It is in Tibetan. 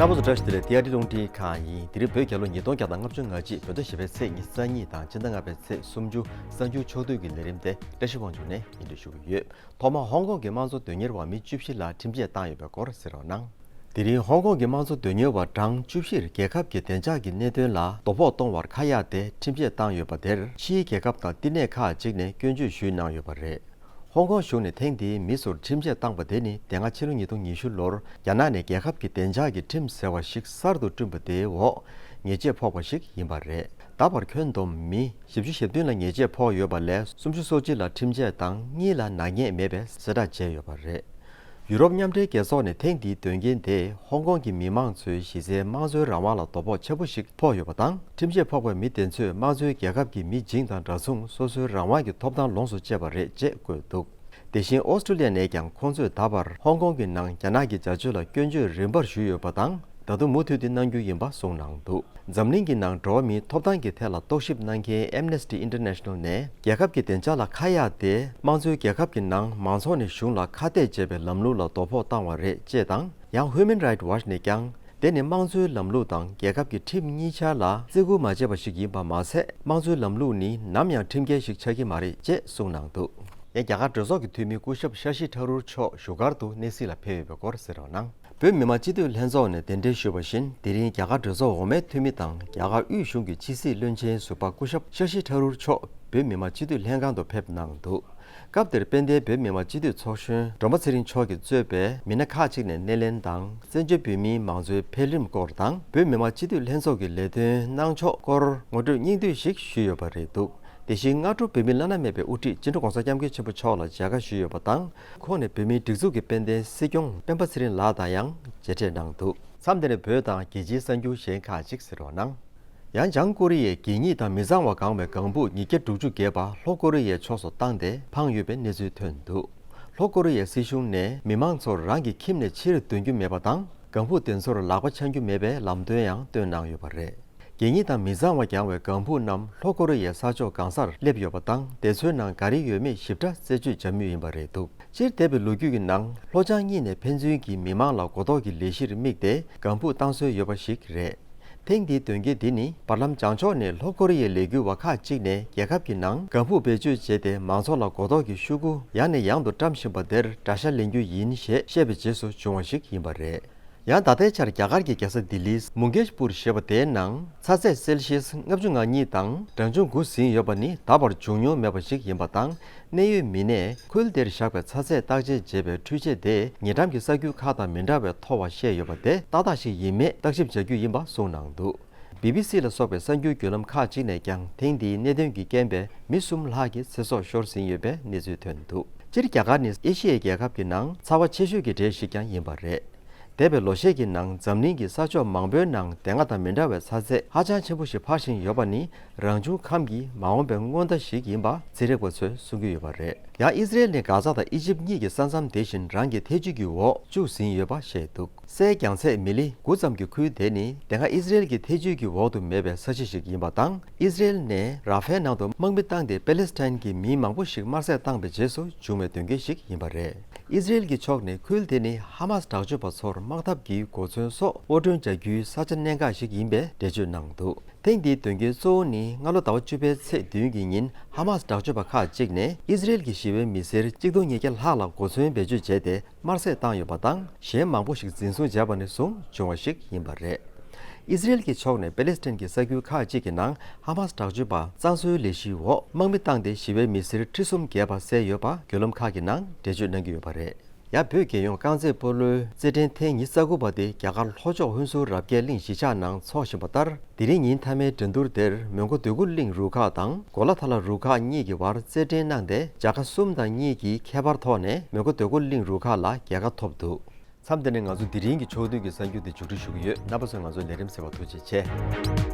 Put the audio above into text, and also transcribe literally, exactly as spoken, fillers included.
རྣམ་པ་ཚོ་བཀྲ་ཤིས་བདེ་ལེགས། ཏི་ཨར་ཊི་རླུང་འཕྲིན་ཁང་ཡིན། དེ་རིང་བོད་རྒྱལ་ལོ་ཉིས་སྟོང་བརྒྱ་དང་ལྔ་བཅུ་ང་གཅིག་བོད་ཟླ་བཞི་པའི་ཚེས་ཉི་ཤུ་རྩ་གཉིས་དང་སྤྱི་ཟླ་ལྔ་པའི་ཚེས་སུམ་ཅུ། གསར་འགྱུར་ཕྱོགས་བསྡུས་ཀྱི་ལས་རིམ་དེ་བཀྲ་ཤིས་དབང་ཕྱུག་ནས་སྙན་སྒྲོན་ཞུ་གི་ཡོད། ཐོག་མར་ཧོང་ཀོང་གི་དམངས་གཙོ་དོན་གཉེར་བ་མི་བཅུ་བཞི་ལ་ཁྲིམས་ཆད་བཏང་ཡོད་པའི་སྐོར་གཟིགས་རོགས་གནང་། དེ་རིང་ཧོང་ཀོང་གི་དམངས་གཙོ་དོན་གཉེར་བ་གྲངས་བཅུ་བཞིར་རྒྱལ་ཁབ་ཀྱི་བདེ་འཇགས་ཀྱི་གནད་དོན་ལ་དོ་ཕོག་གཏོང་བར་ཁ་གཡར་ཏེ་ཁྲིམས་ཆད་བཏང་ཡོད་པ་དེར་ཕྱིའི་རྒྱལ་ཁབ་དང་བསྟི་གནས་ཁག་ཅིག་ནས་སྐྱོན་བརྗོད་ཞུས་གནང་ཡོད་པ་རེད། ཧོང་ཀོང་གཞུང་ནས་ཐེངས་འདིའི་མི་ཚོར་ཁྲིམས་ཆད་བཏང་པ་དེ་ནི་དེ་སྔ་ཕྱི་ལོ་ཉིས་སྟོང་ཉི་ཤུ་ལོར་རྒྱ་ནག་ནས་རྒྱལ་ཁབ་ཀྱི་བདེ་འཇགས་ཀྱི་ཁྲིམས་ཟེར་བ་ཞིག་གསར་དུ་བསྐྲུན་པ་དེའི་འོག་ཉེས་ཆད་ཕོག་པ་ཞིག་ཡིན་པ་རེད། ད་བར་ཁྱོན་བསྡོམས་མི་བཞི་བཅུ་ཞེ་བདུན་ལ་ཉེས་ཆད་ཕོག་ཡོད་པ་ལས་སུམ་ཅུ་སོ་གཅིག་ལ་ཁྲིམས་ཆད་དང་གཉིས་ལ་ནག་ཉེས་མེད་པའི་གསལ་བསྒྲགས་བྱས་ཡོད་པ་རེད། ཡུ་རོབ་མཉམ་འབྲེལ་རྒྱལ་ཚོགས་ནས་ཐེངས་འདིའི་དོན་རྐྱེན་དེས་ཧོང་ཀོང་གི་མི་མང་ཚོའི་གཞི་རྩའི་དམངས་གཙོའི་རང་དབང་ལ་དོ་ཕོག་ཆེན་པོ་ཞིག་ཕོག་ཡོད་པ་དང་། ཁྲིམས་ཆད་ཕོག་པའི་མི་དེ་ཚོས་དམངས་གཙོའི་རྒྱལ་ཁབ་ཀྱི་མི་བྱིངས་དང་འདྲ་མཚུངས་སོ་སོའི་རང་དབང་གི་ཐོབ་ཐང་ལོངས་སུ་སྤྱད་པ་རེད་ཅེས་བཀོད་འདུག་དེ་བཞིན་ཨོ་སི་ཀྲུ་ལི་ཡ་ནས་ཀྱང་ཁོང་ཚོས་ད་བར་ཧོང་ཀོང་གི་ནང་རྒྱ་ནག་གི་བྱ་སྤྱོད་ལ་སྐྱོན་བརྗོད་རིམ་པར་ཞུས་ཡོད་པ་དང་། ད་དུང་མུ་མཐུད་དེ་གནང་རྒྱུ་ཡིན་པ་གསུངས་གནང་འདུག་འཛམ་གླིང་གི་ནང་འགྲོ་བ་མིའི་ཐོབ་ཐང་གི་ཐད་ལ་རྟོག་ཞིབ་གནང་མཁན་Amnesty International་ནས་རྒྱལ་ཁབ་ཀྱི་བདེ་འཇགས་ལ་ཁ་གཡར་ཏེ་དམངས་གཙོའི་རྒྱལ་ཁབ་ཀྱི་ནང་མང་ཚོགས་ནས་གཞུང་ལ་ཁ་གཏད་བྱེད་པའི་ལམ་ལུགས་ལ་དོ་ཕོག་བཏང་བ་རེད་ཅེས་དང་། ཡང་Human Rights Watch་ནས་ཀྱང་། དེ་ནི་དམངས་གཙོའི་ལམ་ལུགས་དང་རྒྱལ་ཁབ་ཀྱི་ཁྲིམས་གཉིས་ཆར་ལ་བརྩི་བཀུར་མ་བྱས་པ་ཞིག་ཡིན་པ་མ་ཟད། དམངས་གཙོའི་ལམ་ལུགས་ནི་ནམ་ཡང་ཁྲིམས་འགལ་ཞིག་ཆགས་ཀྱི་མ་རེད་ཅེས་གསུངས་གནང་འདུག་ཡང་རྒྱ་གར་གྲོས་ཚོགས་ཀྱི་འཐུས་མི་སྐུ་ཞབས་ཤ་ཤི་ཐ་རུར་མཆོག་བཞུགས་སྒར་དུ་གནས་གཟིགས་ལ་ཕེབས་ཡོད་པའི་སྐོར་གསན་རོགས་གནང་། བོད་མི་མང་སྤྱི་འཐུས་ལྷན་ཚོགས་ནས་གདན་འདྲེན་ཞུས་པ་བཞིན། དེ་རིང་རྒྱ་གར་གྲོས་ཚོགས་འོག་མའི་འཐུས་མི་དང་རྒྱ་གར་དབུས་གཞུང་གི་ཕྱི་སྲིད་བློན་ཆེན་ཟུར་པ་སྐུ་ཞབས་ཤ་ཤི་ཐ་རུར་མཆོག་བོད་མི་མང་སྤྱི་འཐུས་ལྷན་ཁང་དུ་ཕེབས་གནང་འདུག་སྐབས་དེར་དཔལ་ལྡན་བོད་མི་མང་སྤྱི་འཐུས་ཚོགས་གཞོན་སྒྲོལ་མ་ཚེ་རིང་མཆོག་གིས་གཙོས་པའི་མི་སྣ་ཁག་ཅིག་ནས་སྣེ་ལེན་དང་། བཙན་བྱོལ་བོད་མིའི་མང་གཙོའི་འཕེལ་རིམ་སྐོར་དང་། བོད་མི་མང་སྤྱི་འཐུས་ལྷན་ཚོགས་ཀྱི་ལས་དོན་གནང་ཕྱོགས་སྐོར་ངོ་སྤྲོད་སྙིང་བསྡུས་ཤིག་ཞུས་ཡོད་པ་རེད་འདུག་དེ་བཞིན་སྔ་དྲོ་བོད་མིའི་བླ་ན་མེད་པའི་དབུ་ཁྲིད་སྤྱི་ནོར་༸གོང་ས་༸སྐྱབས་མགོན་ཆེན་པོ་མཆོག་ལ་མཇལ་ཁ་ཞུས་ཡོད་པ་དང་། ཁོང་ནས་བོད་མིའི་སྒྲིག་འཛུགས་ཀྱི་དཔལ་ལྡན་སྲིད་སྐྱོང་སྤེན་པ་ཚེ་རིང་ལགས་དང་ཡང་མཇལ་འཕྲད་གནང་འདུག་མཚམས་འདི་ནས་བོད་དང་རྒྱལ་སྤྱིའི་གསར་འགྱུར་གཞན་ཁག་ཅིག་གཟིགས་རོགས་གནང་། ཡང་བྱང་ཀོ་རི་ཡས་གད་སྙིགས་དང་མི་གཙང་བ་གང་བའི་ལྒང་བུ་ཉིས་བརྒྱ་དྲུག་ཅུ་བརྒལ་བ་ལྷོ་ཀོ་རི་ཡའི་ཕྱོགས་སུ་བཏང་སྟེ་འཕངས་ཡོད་པའི་གནས་ཚུལ་ཐོན་འདུག་ལྷོ་ཀོ་རི་ཡའི་སྲིད་གཞུང་ནས་མི་མང་ཚོར་རང་གི་ཁྱིམ་ནས་ཕྱིར་འདོན་རྒྱུ་མེད་པ་དང་། ལྒང་བུ་དེ་ཚོར་ལག་པ་འཆང་རྒྱུ་མེད་པའི་ལམ་སྟོན་ཡང་བཏོན་གནང་ཡོད་པ་རེད། གད་སྙིགས་དང་མི་གཙང་བ་གང་བའི་ལྒང་བུ་རྣམས་ལྷོ་ཀོ་རི་ཡའི་ས་ཕྱོགས་གང་སར་སླེབས་ཡོད་པ་དང་། དེ་ཚོའི་ནང་ག་རེ་ཡོད་མེད་ཞིབ་ཕྲ་རྩད་གཅོད་བྱ་མུས་ཡིན་པ་རེད་འདུག་སྤྱིར་འདས་པའི་ལོ་རྒྱུས་ཀྱི་ནང་ལྷོ་བྱང་གཉིས་ནས་ཕན་ཚུན་གྱི་མི་མང་ལ་གོ་རྟོགས་ཀྱི་ལས་གཞིར་དམིགས་ཏེ་ལྒང་བུ་བཏང་སྲོལ་ཡོད་པ་ཞིག་རེད། ཐེངས་འདིའི་དོན་རྐྱེན་འདི་ནི་བར་ལམ་བྱང་ཕྱོགས་ནས་ལྷོ་ཀོ་རི་ཡའི་ལས་འགུལ་བ་ཁག་ཅིག་ནས་རྒྱལ་ཁབ་ཀྱི་ནང་ལྒང་བུ་བེད་སྤྱོད་བྱས་ཏེ་མང་ཚོགས་ལ་གོ་རྟོགས་ཀྱི་ཤོག་གུ་ཡང་ནས་ཡང་དུ་བཀྲམ་བཞིན་པ་དེར་དགྲ་ཤ་ལེན་རྒྱུ་ཡིན་ཞེས་བཤད་པའི་རྗེས་སུ་བྱུང་བ་ཞིག་ཡིན་པ་རེད། ཡང་ད་ལྟའི་ཆར་རྒྱ་གར་གྱི་རྒྱལ་ས་ལྡི་ལིའི་མུ་གེཤ་པུར་ཞེས་པ་དེའི་ནང་ཚ་ཚད་སེལ་ཤེས་ལྔ་བཅུ་ང་གཉིས་དང་གྲང་ཆུང་དགུ་ཟིན་ཡོད་པ་ནི་ད་བར་བྱུང་མྱོང་མེད་པ་ཞིག་ཡིན་པ་དང་། གནད་ཡོད་མི་སྣས་ཁུལ་དེར་བཞག་པའི་ཚ་ཚད་བརྟག་དཔྱད་བྱས་པའི་འཕྲུལ་ཆས་དེ་ཉེ་འགྲམ་གྱི་ས་ཁུལ་ཁག་དང་མི་འདྲ་བའི་མཐོ་བ་བཤད་ཡོད་པ་དེ་ཏག་ཏག་ཞིག་ཡིན་མེད་བརྟག་ཞིབ་བྱ་རྒྱུ་ཡིན་པ་གསུངས་གནང་འདུག་བི་བི་སི་ལ་སོགས་པའི་གསར་འགྱུར་བརྒྱུད་ལམ་ཁག་ཅིག་ནས་ཀྱང་ཐེངས་འདིའི་གནད་དོན་གྱི་རྐྱེན་པས་མི་གསུམ་ལྷག་གི་ཚེ་སྲོག་ཤོར་ཟིན་ཡོད་པའི་གནས་ཚུལ་ཐོན་འདུག་སྤྱིར་རྒྱ་གར་ནི་ཨེ་ཤི་ཡའི་རྒྱལ་ཁབ་ཀྱི་ནང་ཚ་བ་ཆེ་ཤོས་ཀྱི་གྲས་ཤིག་ཀྱང་ཡིན་པ་རེད། འདས་པའི་ལོ་ཤས་ཀྱི་ནང་འཛམ་གླིང་གི་ས་ཕྱོགས་མང་པོའི་ནང་དེ་སྔ་དང་མི་འདྲ་བའི་ཚ་ཚད་ཧ་ཅང་ཆེན་པོ་ཞིག་འཕར་བཞིན་ཡོད་པ་ནི་རང་བྱུང་ཁམས་ཀྱི་མ་འོངས་པའི་སྔོན་བརྡ་ཞིག་ཡིན་པ་ཚན་རིག་པ་ཚོས་གསུང་གི་ཡོད་པ་རེད། ཡང་ཨི་ཟི་རེལ་ནི་གྷ་ཛ་དང་ཨི་ཇིབ་གཉིས་ཀྱི་ས་མཚམས་དེ་བཞིན་རང་གི་ཐེ་ཇུས་ཀྱི་འོག་བཅུག་ཟིན་ཡོད་པ་བཤད་འདུག་སའི་རྒྱང་ཚད་མི་ལི་དགུ་ཙམ་གྱི་ཁུལ་དེ་ནི་དེ་སྔ་ཨི་ཟི་རེལ་གྱི་ཐེ་ཇུས་ཀྱི་འོག་ཏུ་མེད་པའི་ས་གཞི་ཞིག་ཡིན་པ་དང་། ཨི་ཟི་རེལ་ནས་ར་ཧྥའི་ནང་དུ་དམག་མི་བཏང་སྟེ་པེ་ལེ་སི་ཐན་གྱི་མི་མང་པོ་ཞིག་དམར་བསད་བཏང་པའི་རྗེས་སུ་བྱུང་བའི་དོན་རྐྱེན་ཞིག་ཡིན་པ་རེད། ཨི་ཟི་རེལ་གྱི་ཕྱོགས་ནས་ཁུལ་དེ་ནི་ཧ་མཱ་སི་དྲག་སྤྱོད་པ་ཚོར་དམག་འཐབ་ཀྱི་གོ་མཚོན་སོགས་དབོར་སྐྲུན་བྱ་རྒྱུའི་ས་ཆ་གནད་འགག་ཞིག་ཡིན་པའི་འགྲེལ་བརྗོད་གནང་འདུག་ཐེངས་འདིའི་དོན་རྐྱེན་གཙོ་བོ་ནི་སྔ་ལོ་ཟླ་བ་བཅུ་པའི་ཚེས་བདུན་གྱི་ཉིན་ཧ་མཱ་སི་དྲག་སྤྱོད་པ་ཁག་ཅིག་ནས་ཨི་ཟི་རེལ་གྱི་ཞི་བའི་མི་སེར་གཅིག་སྟོང་ཉིས་བརྒྱ་ལྷག་ལ་གོ་མཚོན་བེད་སྤྱོད་བྱས་ཏེ། དམར་བསད་བཏང་ཡོད་པ་དང་། གཞན་མང་པོ་ཞིག་འཛིན་བཟུང་བྱས་པ་ནས་བཟུང་བྱུང་བ་ཞིག་ཡིན་པ་རེད། ཨི་ཟི་རེལ་གྱི་ཕྱོགས་ནས་པེ་ལེ་སི་ཐན་གྱི་ས་ཁུལ་ཁག་ཅིག་གི་ནང་ཧ་མཱ་སི་དྲག་སྤྱོད་པ་གཙང་བཟོའི་ལས་གཞིའི་འོག་དམག་མི་བཏང་སྟེ་ཞི་བའི་མི་སེར་ཁྲི་གསུམ་བརྒལ་བ་བསད་ཡོད་པ་བརྒྱུད་ལམ་ཁག་གི་ནང་འགྲེལ་བརྗོད་གནང་གི་ཡོད་པ་རེད། ཡང་བོད་རྒྱལ་ཡོངས་རྐང་རྩེད་སྤོ་ལོའི་རྩེད་འགྲན་ཐེངས་ཉི་ཤུ་རྩ་དགུ་པ་དེ་རྒྱ་གར་ལྷོ་ཕྱོགས་ཧུན་སུར་རབ་རྒྱས་གླིང་གཞིས་ཆགས་ནང་འཚོགས་བཞིན་པ་ལྟར། དེ་རིང་ཉིན་མཐའ་མའི་འགྲན་བསྡུར་དེར་མོན་གྷོ་འདོད་རྒུ་གླིང་རུ་ཁག་དང་གོ་ལ་ཐ་ལ་རུ་ཁག་གཉིས་ཀྱི་བར་རྩེད་འགྲན་གནང་སྟེ། བྱ་དགའ་གསུམ་དང་གཉིས་ཀྱི་ཁྱད་པར་ཐོག་ནས་མོན་གྷོ་འདོད་རྒུ་གླིང་རུ་ཁག་ལ་རྒྱལ་ཁ་ཐོབ་འདུག་མཚམས་འདི་ནས་ང་ཚོ་དེ་རིང་གི་ཕྱོགས་བསྡུས་ཀྱི་གསར་འགྱུར་དེ་མཇུག་སྒྲིལ་ཞུ་གི་ཡོད། རྣམ་པ་ཚོས་ང་ཚོའི་ལས་རིམ་གསན་པར་ཐུགས་རྗེ་ཆེ།